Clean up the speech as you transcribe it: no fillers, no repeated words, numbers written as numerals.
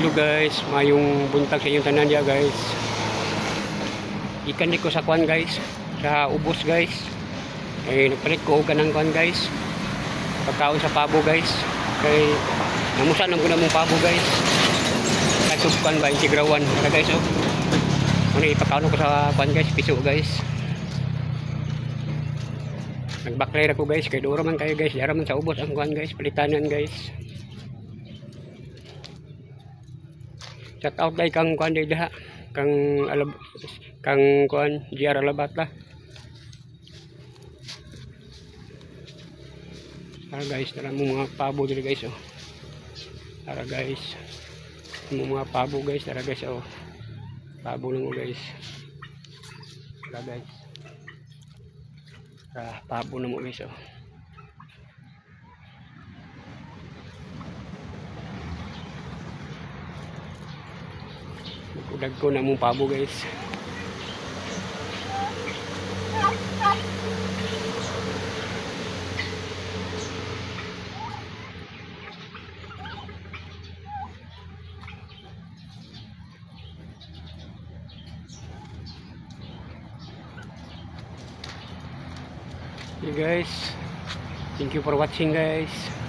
Hello guys, mayong buntag sa inyong tanan diya guys. Ikan ko sa kuan guys, sa ubos guys. Eh nagpalit ko og kanang kuan guys. Pagkaon sa pabo guys. Kay namusa nang ko na mong pabo guys. Katong kuan ba integrawan tara guys oh. Ano ipakaon ko sa kuan guys, piso guys. Nagbaklay ra ko guys, kay duro man kayo guys, dara man sa ubos ang kuan guys, palitanan guys. Shout out day kang kuan day daha kang alab kang kuan GR Alabata. Tara guys, tara mo mga pabo diri guys oh. Tara guys. Mo mga pabo guys, tara guys oh. Pabo lang mo guys. Tara guys. Tara, pabo na mo guys oh. Udag ko na mong pabo guys. Hey guys, thank you for watching guys.